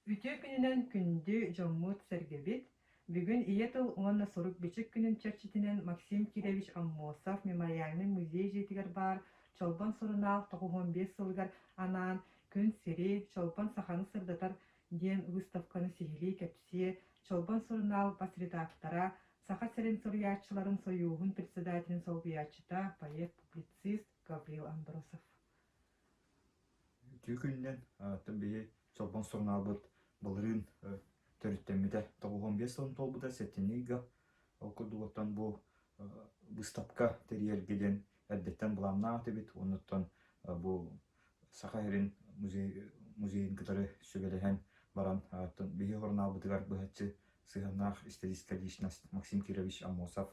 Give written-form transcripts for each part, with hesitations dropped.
Үтүө күнүнэн күндү дьоммут-сэргэбит! Бүгүн Ийэ тыл уонна сурук-бичик күнүн чэрчитинэн Максим Кирович Аммосов мемориальнай музей дьиэтигэр баар Чолбон сурунаал 95 сылыгар анаан Күн сири, Чолбон саханы сырдатар диэн выставканы сиһилии кэпсиэ Чолбон сурунаал бас редактора, Саха сирин суруйааччыларын сойууһун председателин солбуйааччыта, поэт-публицист Гаврил Андросов. Үтүө күнүнэн, оттон биһи Чолбон сурунаалбыт былырыын төрүттэммитэ 95 сылын туолбута сэтинньи ыйга. Ол курдук оттон бу быыстапка тэрийэргэ диэн эрдэттэн былааннаах этибит. Оннуттан бу Саха сирин музейын кытары сүбэлэһэн баран оттон биһи сурунаалбытыгар быһаччы сыһыаннаах историческая личность Максим Кирович Аммосов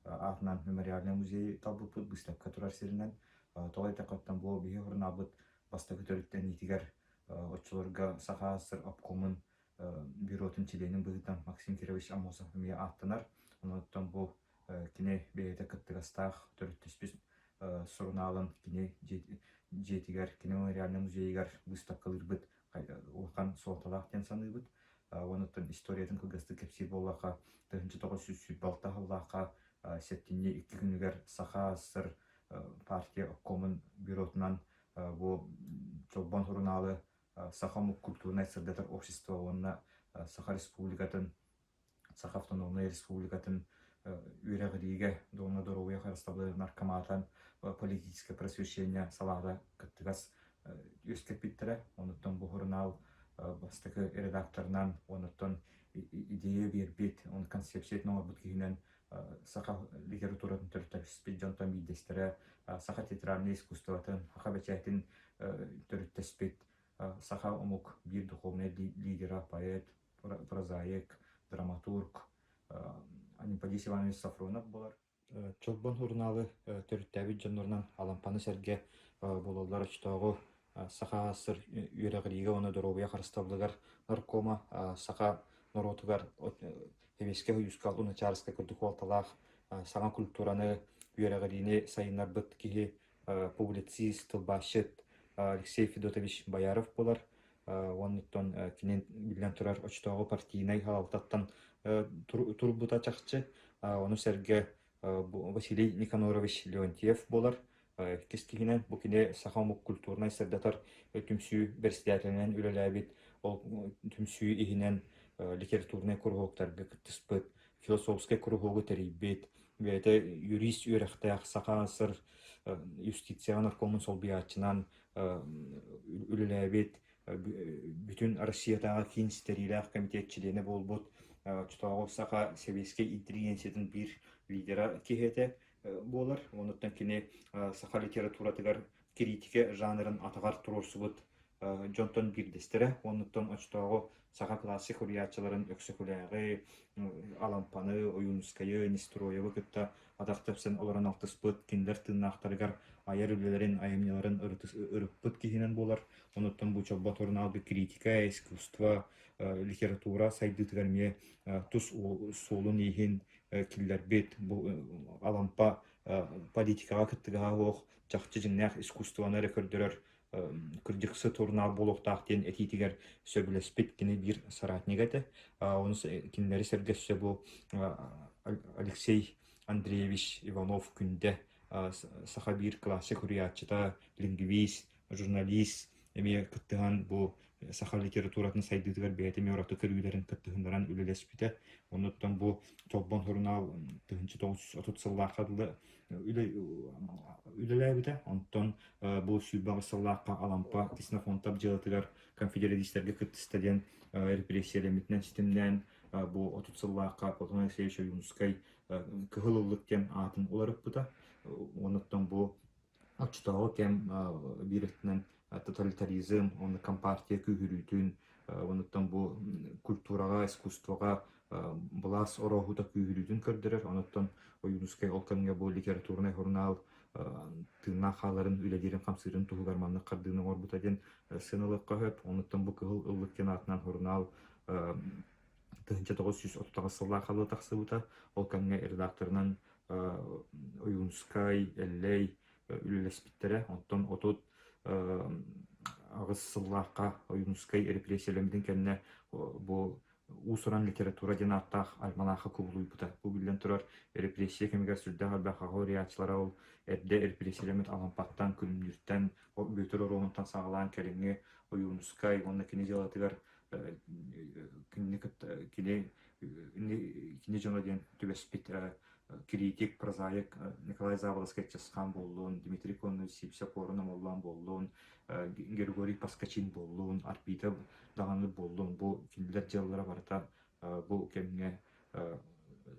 аатынан мемориальнай музейы талбыппыт быыстапка турар сиринэн. Тоҕо диэтэххэ, оттон бу биһи сурунаалбыт бастакы төрүттэниитигэр оччолорго Саха АССР обкомун бюротун чилиэнин быһыытынан Максим Кирович Аммосов эмиэ ааттанар. Онон бу кини бэйэтэ кыттыгастаах төрүттүспүт сурунаалын кини дьиэтигэр, кини мемориальнай музейыгар быыстапкалыырбыт улахан суолталаах диэн саныыбыт. Уонуттан историятын кылгастык кэпсиир буоллахха, 1926 сыллаахха сэтинньи икки күнүгэр Саха АССР партия обкомун бюротунан бу Чолбон сурунаалы Саха омук культурнай сырдатар общество уонна Саха Республикатын Саха Автономнай Республикатын үөрэҕириигэ уонна доруобуйа харыстабылын наркоматан политическое просвещение салаата кыттыгас үөскэппиттэрэ. Онуттан бу сурунаал бастакы редакторынан, онуттан идея биэрбит, он концепциятын оҥорбут киһинэн саха литературатын төрүттэспит дьонтон биирдэстэрэ, саха театральнай искусствотын, саха бэчээтин төрүттэспит саха омук биир духовнай лидера, поэт, прозаик, драматург Анемподист Иванович Софронов буолар. Чолбон сурунаалы төрүттээбит дьоннорунан Алампаны сэргэ буолаллар оччотооҕу Саха АССР үөрэҕириигэ уонна доруобуйа харыстабылыгар наркома саха норуотугар Сэбиэскэй Сойууска Луначарскай курдук суолталаах саҥа культураны, үөрэҕириини сайыннарбыт киһи публицист, тылбаасчыт Алексей Федотович Бояров буолар. Уонуттан кини биллэн турар оччотооҕу партийнай салалтаттан турбута чахчы. Ону сэргэ Василий Никанорович Леонтьев буолар. Иккис киһинэн бу кини саха омук культурнай сырдатар түмсүү бэрэссэдээтэлинэн үлэлээбит, ол түмсүү иһинэн литературнай куруһуоктарга кыттыспыт, философскай куруһуогу тэрийбит, бэйэтэ юрист үөрэхтээх Саха АССР юстицияҕа наркомун солбуйааччынан үлэлээбит, бүтүн Россиятааҕы киин ситэриилээх комитет чилиэнэ буолбут, оччотооҕу саха сэбиэскэй интеллигенциятын биир лидера киһи этэ буолар. Онуттан кини саха литературатыгар критика жанрын атаҕар туруорсубут дьонтон биирдэстэрэ. Оннуттан оччотооҕу саха классик суруйааччыларын Өксөкүлээҕи, Алампаны, Ойуунускайы, Нестроевы кытта атах тэпсэн олорон алтыспыт, кинилэр тыыннаахтарыгар айар үлэлэрин, айымньыларын ырыппыт киһинэн буолар. Онуттан бу Чолбон сурунаалга критика, искусство, литература сайдыытыгар эмиэ тус суолун-ииһин киллэрбит, бу Алампа политикаҕа кыттыгаһа суох чахчы дьиҥнээх искусствоны эрэ көрдөрөр кырдьыксыт сурунаал буолуохтаах диэн этиитигэр сөбүлэспит кини биир соратнига этэ. Ону кинилэри сэргэ өссө бу Алексей Андреевич Иванов Күндэ саха биир классик суруйааччыта, лингвист, журналист эмиэ кыттыһан бу саха литературатын сайдыытыгар бэйэтэ эмиэ ураты көрүүлэрин кыттыһыннаран үлэлэспитэ. Оннуттан бу Чолбон сурунаал 1930 сыллаахха дылы үлэлээбитэ. Онтон бу 28 сыллаахха Алампа Ксенофонтов дьыалатыгар конфедералистарга кыттыста диэн репрессиялэммитинэн ситимнээн бу 30 сыллаахха Платон Алексеевич Ойуунускай Кыһыл ыллык диэн аатын уларыппыта. Онуттан бу Оччотооҕу кэм биир өттүнэн тоталитаризм уонна компартия күүһүрүүтүн, онуттан бу культураҕа, искусствоҕа былаас орооһуута күүһүрүүтүн көрдөрөр. Онуттан Ойуунускай ол кэмҥэ бу литературнай сурунаал тыыннаах хааларын, үлэлиирин-хамсыырын туһугар маннык хардыыны оҥорбута диэн сыаналыахха сөп. Онуттан бу Кыһыл ыллык диэн аатынан сурунаал 1938 сыллаах халла тахсыбыта. Ол кэмҥэ редакторынан Ойуунускай, Эллэй үлэлэспиттэрэ. Оттон 30. аҕыс сыллаахха Ойуунускай репрессиялэммитин кэннэ бу уус-уран литература диэн ааттаах альманаха кубулуйбута. Бу биллэн турар, репрессия кэмигэр сүрдээх элбэх аҕа уруйааччылара ол эрдэ репрессиялэммит Алампаттан, Күлүмнүүртэн, Бүөтүр Оруоһунтан саҕалаан кэлиҥҥи Ойуунускай уонна кини дьыалатыгар кинини кытта кини кини дьоно диэн түбэспит критик, прозаик Николай Заболоцкай-Чысхаан буоллун, Дмитрий Конович Сивцев-Уорун Омоллоон буоллун, Григорий Поскачин буоллун, Арбита даҕаны буоллун, бу кинилэр дьыалалара барыта бу кэмҥэ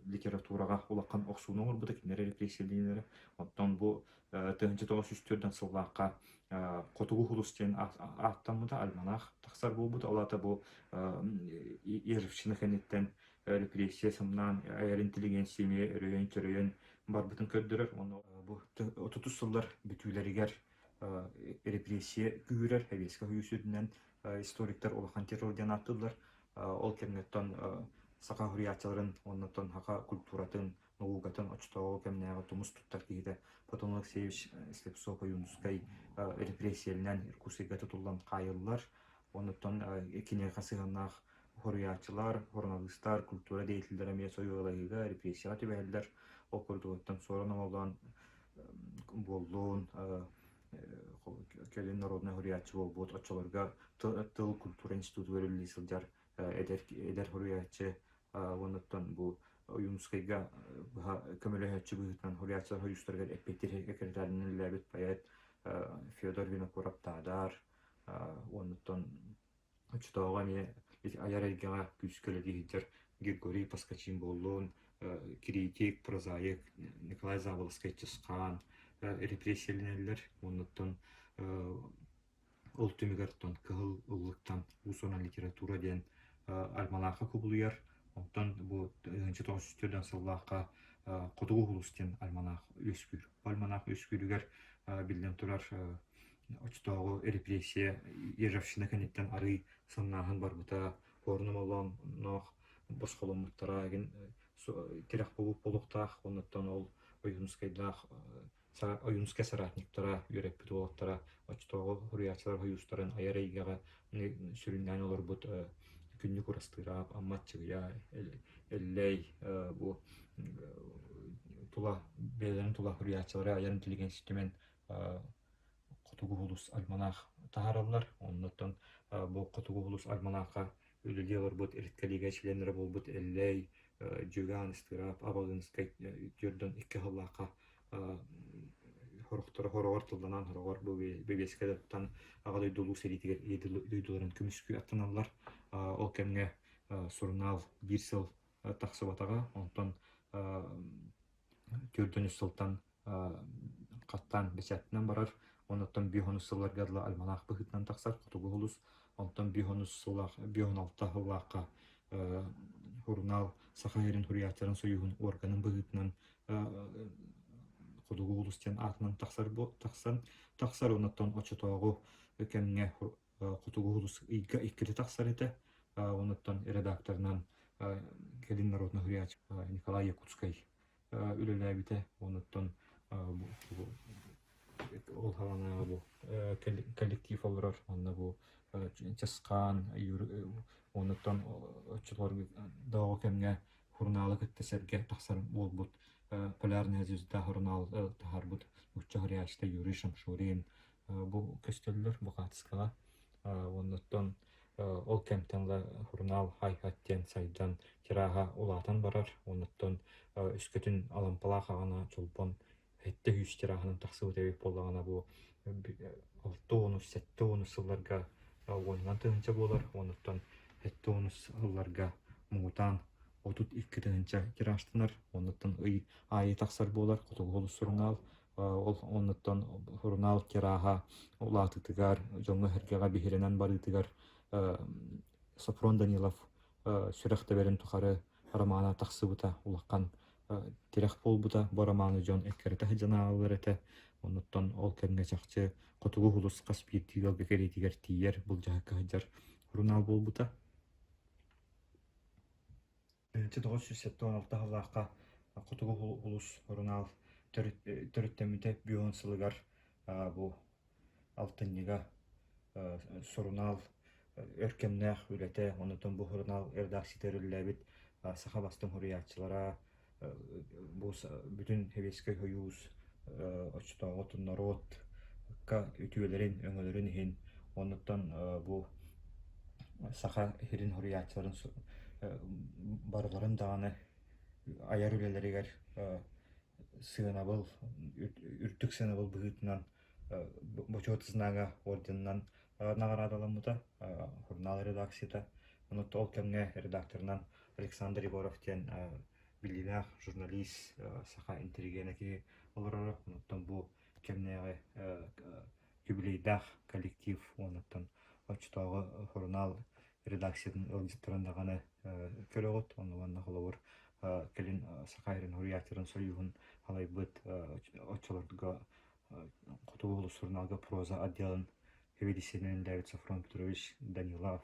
литератураҕа улахан охсууну оҥорбута, кинилэр репрессиялииннэрэ. Оттон бу 1904 сыллаахха Хотугу Хулус диэн ааттаммыта, альманах тахсар буолбута. Ол аата бу Ежевщина кэнниттэн репрессия сымнаан айар интеллигенция эмиэ өрөйөн-чөрөйөн барбытын көрдөрөр. Уонна бу отутус сыллар бүтүүлэригэр репрессия күүһүрэр, Сэбиэскэй Союз үрдүнэн историктар улахан террор диэн ааттыыллар. Ол кэмҥэттэн саха суруйааччыларын уонна саха культуратын, наукатын оччотооҕу кэмнээҕи тумус туттар киһитэ Платон Алексеевич Слепцов-Ойуунускай репрессиялэнэн Иркутскайга тутуллан хаайыллар. Оннуттан киниэхэ сыһыаннаах Хоруйааччылар, суруналыыстар, культура деятеллэрэ эмиэ сойуолаһыыга, репрессияҕа түбэһэллэр. Ол курдугуттан суоран омоллоон буоллун, кэлин народнай суруйааччы буолбут, оччолорго тыл культура институтугар үлэлии сылдьар эдэр эдэр суруйааччы уоннаттан бу Ойуунускайга быһа көмөлөһөөччү быһыытынан суруйааччылар сойуустарыгар эппиэттиир секретарынан үлэлээбит поэт Федор Винокуров-Таадар уоннаттан Оччотооҕу эмиэ айар эйгэҕэ күүскэ үлэлии сылдьар Григорий Поскачин буоллун, критик, прозаик Николай Заболоцкай-Чысхаан репрессиялэнэллэр. Оннуттан ол түмүгэр оттон Кыһыл ыллыктан уус-уран литература диэн альманаха кубулуйар. Онтон бу 1904 сыллаахха Хотугу улуус диэн альманах үөскүүр. Альманах үөскүүрүгэр биллэн турар Оччотооҕу репрессия ежовщина кэнниттэн арыый сымнааһын барбыта, порно-молоонноох босхоломмуттара игин тирэх буолуохтаах оннуттан ол Ойуунускайдаах Ойуунускай соратниктара үөрэппит уолаттара оччотооҕу суруйааччылар сойуустарын айар эйгэҕэ сүрүннээн олорбут Күннүк Урастыыраап, Амма Аччыгыйа, Эллэй бу тула бэйэлэрин тула суруйааччылары айар интеллигенция түмэн Хотугу Улус альманах таһаараллар. Оннуттан бу Хотугу Улус альманахха үлэлии олорбут редколлегия чилиэннэрэ буолбут Эллэй, Дьүгээн Ыстыраап, Абалынскай түөрдөн икки сыллаахха сорохторо хороҕор тылланан, хороҕор бу бэбиэскэ туттан Аҕа дойду Улуу сэриитигэр Ийэ дойдуларын көмүскүү аттаналлар. Ол кэмҥэ сурунаал биир сыл тахсыбатаҕа. Онтон 43 сылтан хаттаан бэчээттэнэн барар. Оннуттан биир онус сылларга дылы альманах быһыытынан тахсар Хотугу улус. Онтон биир онус сыллаах, биир он алта сыллаахха сурунаал Саха сирин суруйааччыларын союһун органын быһыытынан Хотугу улус диэн аатынан тахсар тахсан тахсар. Оннуттан оччотооҕу кэмҥэ Хотугу улус ыйга иккитэ тахсар этэ. Оннуттан редакторынан кэлин народный суруйааччы Николай Якутскай үлэлээбитэ. Онуттан ол хаҕанааҕы бу коллектив олорор. Онно бу Чысхаан, онуттан оччолорго дооҕу кэмҥэ сурунаалы кытта сэргэ тахсар буолбут Полярная звезда сурунаал таһаарбыт нуучча суруйааччыта Юрий Шамшурин бу көстөллөр бу хаартыскаҕа. Оннуттан ол кэмтэн ыла сурунаал хай-хат диэн сайдан тираһа улаатан барар. Оннуттан өскөтүн Алампалаах аҕана Чолбон 700 тираһынан тахсыбыт эбит буоллаҕына бу 60 70 сылларга уонунан тыһыынча буолар. Оннуттан 70 сылларга муҥутаан 32 тыһыынча тиражтанар. Оннуттан ый аайы тахсар буолар Хотугу Сулус сурунаал. Ол оннуттан сурунаал тираһа улаатыытыгар, дьоҥҥо-сэргэҕэ биһирэнэн барыытыгар Софрон Данилов «Сүрэх тэбэрин тухары» романа тахсыбыта улахан тирэх буолбута. Бу романы дьон эккирэтэ сылдьан ааҕаллар этэ. Оннуттан ол кэмҥэ чахчы Хотугу Сулус хас биирдии ыалга кэриэтигэр тиийэр, былдьаһыкка сылдьар сурунаал буолбута. 1976 сыллаахха Хотугу Улус сурунаал төрүттэммитэ бүөн сылыгар бу алтынньыга. сурунаал өр кэмнээх үлэтэ, онтон бу сурунаал редакцията үлэлээбит саха бастыҥ суруйааччылара, бу бүтүн Сэбиэскэй Сойуус оччотооҕу норуотка үтүөлэрин, өҥөлөрүн иһин, оннуттан бу саха сирин суруйааччыларын барыларын даҕаны айар үлэлэригэр сыанабыл, үрдүк сыанабыл быһыытынан Бочуот знага орденынан наҕараадаламмыта, журнал редакцията. Ону ол кэмҥэ редакторынан Александр Егоров диэн биллиилээх журналист, саха интеллигенэ киһи олороро. Онуттан бу кэмнээҕи юбилейдаах коллектив уонуттан оччотооҕу журнал редакциятын ыалдьыттарын даҕаны көрөҕүт. Онно уонна холобур кэлин Саха сирин суруйааччыларын сойууһун салайбыт оччолорго Хотугу улус сурунаалга проза отделын сэбиэдиссэйинэн үлэлээбит Софрон Петрович Данилов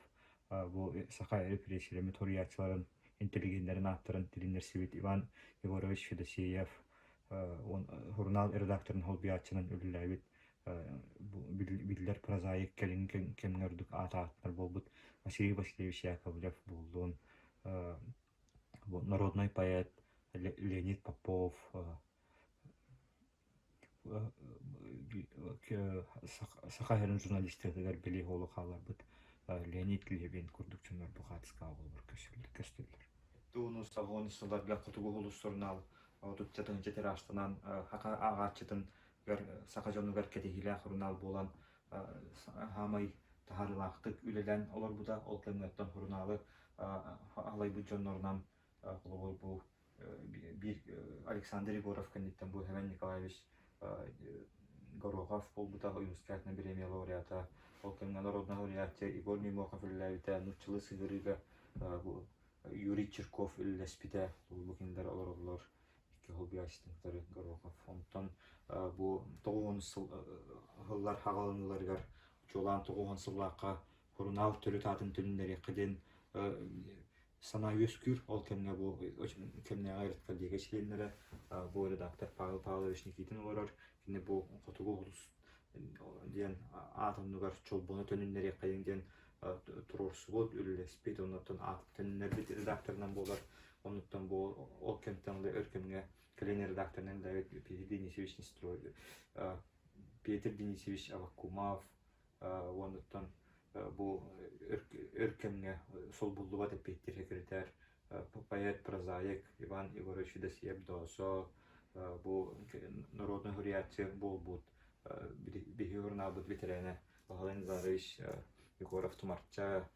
бу саха репрессиялэммит суруйааччыларын интеллигеннэрин ааттарын тилиннэрсибит Иван Егорович Федосеев сурунаал редакторын солбуйааччынан үлэлээбит биллэр прозаик кэлиҥҥи кэмҥэ ордук аата ааттанар буолбут Василий Васильевич Яковлев буоллун народнай поэт Леонид Попов Саха сирин журналистикатыгар били уолу хаалларбыт Леонид Левин курдук дьоннор бу хаартыскаҕа оҕолор көстөллөр. Тууну саҕуон сылларга Хотугу улус сурунаал отучча тыһыынча тираажтанан саха ааҕааччытын саха дьонугар кэтэһиилээх сурунаал буолан саамай таһаарыылаахтык үлэлээн олорбута. Ол кэмҥэ сурунаалы алайбыт дьоннорунан холобур бу биир Александр Егоров кэнниттэн бу Иван Николаевич Горохов буолбута Ойуунускай аатынан бириэмийэ лауреата, ол кэмҥэ народнай лауреат Егор Неймохов үлэлээбитэ, нууччалыы сыһыарыыга бу Юрий Чирков үлэлэспитэ, бу кинилэр олороллор икки холбуйааччытын кытары Горохов. Онтон бу 90 сыл сыллар хаҕаланыыларыгар чуолаан 90 сыллаахха сурунаал төрүт аатын төнүннэриэххэ диэн санаа үөскүүр. Ол кэмҥэ бу кэмнээҕи редколлегия чилиэннэрэ бу редактор Павел Павлович Никитин олорор. Кини бу Хотугу улус диэн аат оннугар Чолбону төнүннэриэххэйиҥ диэн туруорсубут, үлэлэспит, оннуттан аатын төнүннэрбит редакторынан буолар. Оннуттан бу ол кэмтэн ыла өр кэмҥэ кэлин редакторынан Давид Петр Денисович Петр Денисович Аввакумов уонуттан бу өр кэмҥэ солбуллубат эппиэттиир секретарь поэт, прозаик Иван Егорович Федосеев-Доосо бу народнай суруйааччы буолбут биһиги сурунаалбыт ветерана Баһылай Назарович Егоров-Тумарча,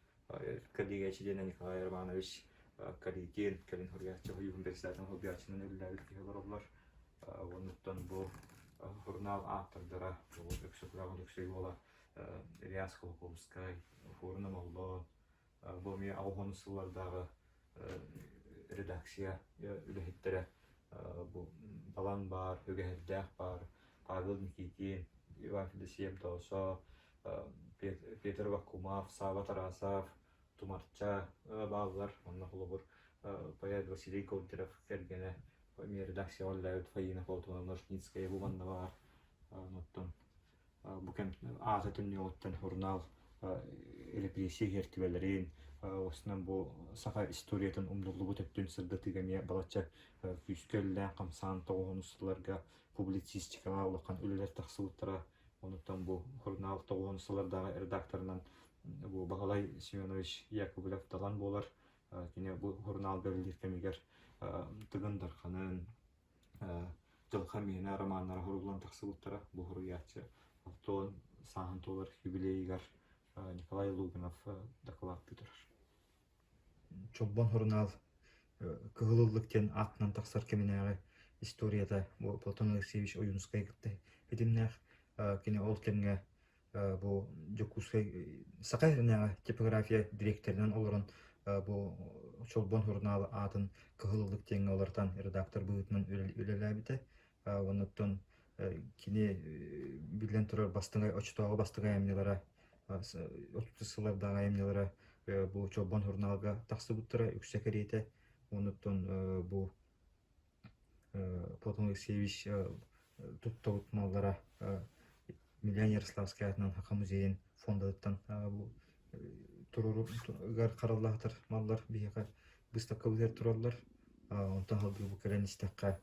коллега чилиэнэ Николай Романович Калитин, кэлин суруйааччы Сойууһун председателин солбуйааччынан үлэлээбит киһи олороллор. Оннуттан бу сурунаал ааптардара Өксөкүлээх Өлөксөй уола Ильяс Кулаковскай, Форина Моллоон, бу эмиэ 80 сыллардааҕы редакция үлэһиттэрэ бу Далан баар, Үгэһэрдээх баар, Павел Никитин, Иван Федосеев Доосо, Петр Вакумов, Сава Тарасов, Тумарча бааллар. Онно холобур поэт Василий Гольдеров кэргэнэ эмиэ редакцияҕа үлэлээбит Фаина Платоновна Жницкая бу манна баар. Оттон бу кэм аата төннүөҕүттэн сурунаал репрессия иһэртибэлэрин, уостунан бу саха историятын умнуллубут өттүн сырдатыыга эмиэ балачча күүскэ үлэлээн хамсаан тоҕуһун сылларга публицистикаҕа улахан үлэлэр тахсыбыттара. Онуттан бу сурунаал тоҕуһун сыллардааҕы редакторынан бу Баһылай Семенович Яковлев Далан буолар. Кини бу сурунаалга үлэлиир кэмигэр Тыгын Дарханын, Дьылҕа миэнэ романнара суруллан тахсыбыттара. Бу суруйааччы оттон сааһын туолар юбилейыгар Николай Лугинов дакылааттыы турар. Чолбон сурунаал Кыһыл ыллык диэн аатынан тахсар кэминээҕи историята бу Платон Алексеевич Ойуунускай кытта ситимнээх. Кини ол кэмҥэ бу Дьокуускай Саха сиринээҕи типография дириэктэринэн олорон бу Чолбон сурунаал аатын Кыһыл ыллык диэҥҥэ уларытан редактор быһыытынан үлэлээбитэ. Оннуттан кини биллэн турар бастыҥ оччотооҕу бастыҥ айымньылара отут сыллардааҕы айымньылара бу Чолбон сурунаалга тахсыбыттара үксэ кэриэтэ. Оннуттан бу Платон Алексеевич туттубут маллара Миллион Ярославскай аатынан Саха музейын фондатыттан бу туруоругар хараллаахтар маллар биһиэхэ быыстапкабытыгар тураллар. Онтон салгыы бу кэлэн истэххэ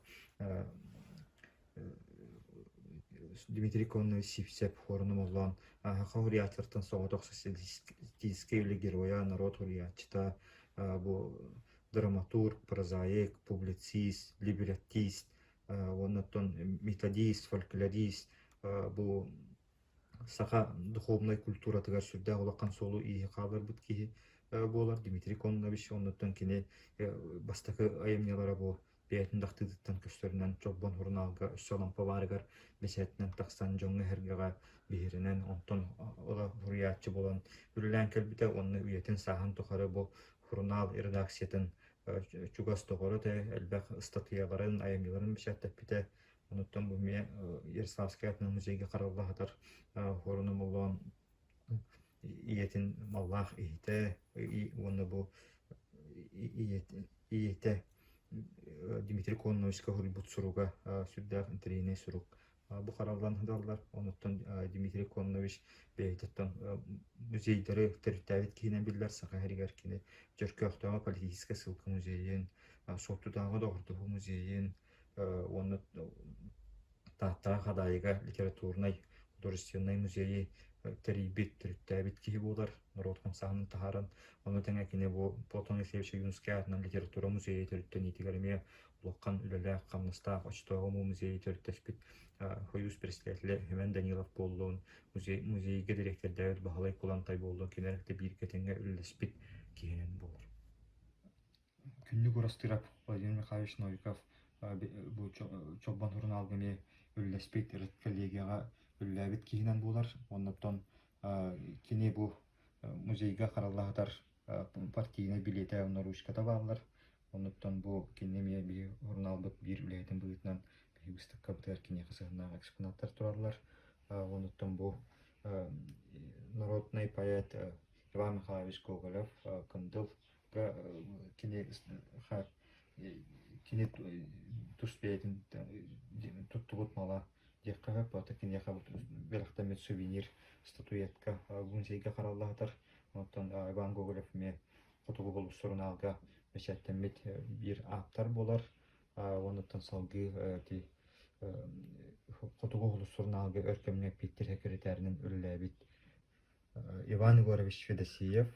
Дмитрий Коннович Сивцев хуорун омоллоон саха суруйааччылартан соҕотох социалистическай үлэ геройа, норуот суруйааччыта, бу драматург, прозаик, публицист, либреттист уонна оттон методист, фольклорист бу саха духовнай культуратыгар сүрдээх улахан суолу-ииһи хаалларбыт киһи буолар Дмитрий Коннович. Оннуттан кини бастакы айымньылара бу бэйэтин дахтыытыттан көстөрүнэн Чолбон сурунаалга өссө Алампа баарыгар бэчээтинэн тахсан дьоҥҥо-сэргэҕэ биһирэнэн, онтон ыла суруйааччы буолан үлэлээн кэлбитэ уонна үйэтин сааһын тухары бу сурунаал редакциятын чугас доҕоро этэ, элбэх ыстатыйаларын, айымньыларын бэчээттэппитэ. Онуттан бу эмиэ Ярославскай аатынан музейга харалла сытар Хоруна Моллоон ийэтин маллаах иһитэ уонна бу ийэтэ Дмитрий Конновичка суруйбут суруга сүрдээх интэриэһинэй сурук бу хараллан сыталлар. Онуттан Дмитрий Коннович бэйэтиттэн музейдары төрүттээбит киһинэн биллэр. Саха сиригэр кини Чөркөөхтөөҕү политическай ссылка музейын, Суоттутааҕы доҕордоһуу музейын уонна Тааттаҕа Хадаайыга литературнай, художественнай музейы тэрийбит, төрүттээбит киһи буолар, норуот хамсааһынын таһааран. Ону тэҥэ кини бу Платон Алексеевич Ойуунускай аатынан литература музейа төрүттэниитигэр эмиэ улахан үлэлээх, хамнастаах оччотооҕу музейы төрүттэспит Союз председателэ Семен Данилов буоллун, музей, музейга дириэктэрдээбит Баһылай Кулантай буоллун, кинилэр бииргэ тэҥҥэ үлэлэспит киһинэн буолар. Күннүк Урастыырап, Владимир Михайлович Новиков бу Чолбон сурунаалга эмиэ үлэлэспит, редколлегияҕа үлэлээбит киһинэн буолар. Оннуттан кини бу музейга харалла сытар партийнай билиэтэ уонна ручката бааллар. Оннуттан бу кини эмиэ биһи сурунаалбыт биир үлэһитин быһыытынан биһи быыстапкабытыгар киниэхэ сыһыаннаах экспонаттар тураллар. Оннуттан бу народный поэт Иван Михайлович Гоголев Кындыл кини кини тус бэйэтин туттубут мала диэххэ сөп это киниэхэ бэлэхтэммит сувенир статуэтка музейга харалла сытар оттон Иван Гоголев эмиэ Хотугу Сулус сурунаалга бэчээттэммит биир ааптар буолар уонуттан салгыы ити Хотугу Сулус сурунаалга өр кэмҥэ Питер сэкирэтээринэн үлэлээбит Иван Егорович Федосеев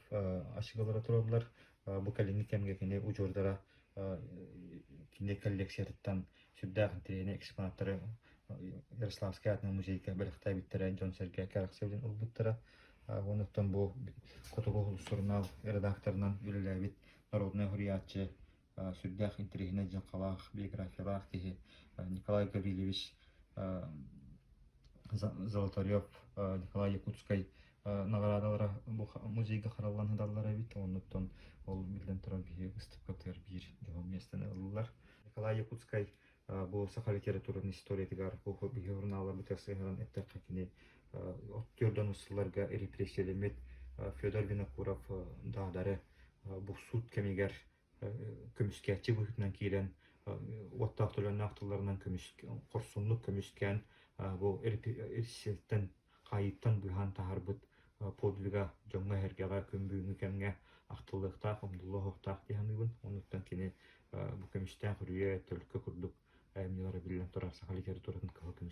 аччыгалара тураллар. Бу кэлиҥҥи кэмҥэ кини удьуордара кини коллекциятыттан сүрдээх интэриэһинэй экспонаттары Ярославскай аатынан музейга бэлэхтээбиттэрэ, дьон-сэргэ кэрэхсэбилин ылбыттара. Онуттан бу Хотугу сурунаал редакторынан үлэлээбит народнай суруйааччы, сүрдээх интэриэһинэй дьылҕалаах, биографиялаах киһи Николай Гаврильевич Золотарев, Николай Якутскай наҕараадалара бу музейга хараллан сыталлар эбит. Оннуттан ол биллэн турар биһиги быыстапкабытыгар биир дьоһун миэстэни ыллылар. Николай Якутскай бу саха литературатын историятыгар бу биһиги журналларбытыгар сыһыаран эттэххэ кини түөрдөн сылларга репрессиялэммит Федор Винокуров Даадары бу суут кэмигэр көмүскээччи быһыытынан киирэн уоттаах төлөннөөх тылларынан хорсуннук көмүскээн бу репрессияттан хаайыыттан быыһаан таһаарбыт подвига дьоҥҥо-сэргэҕэ күн бүгүҥҥү кэмҥэ ахтыллыахтаах, умнуллуохтаах дии саныыбын. Оннуттан кини бу көмүстээх үрүйэ, төлкө курдук айымньылара биллэн турар саха литературатын кыһыл көмүс.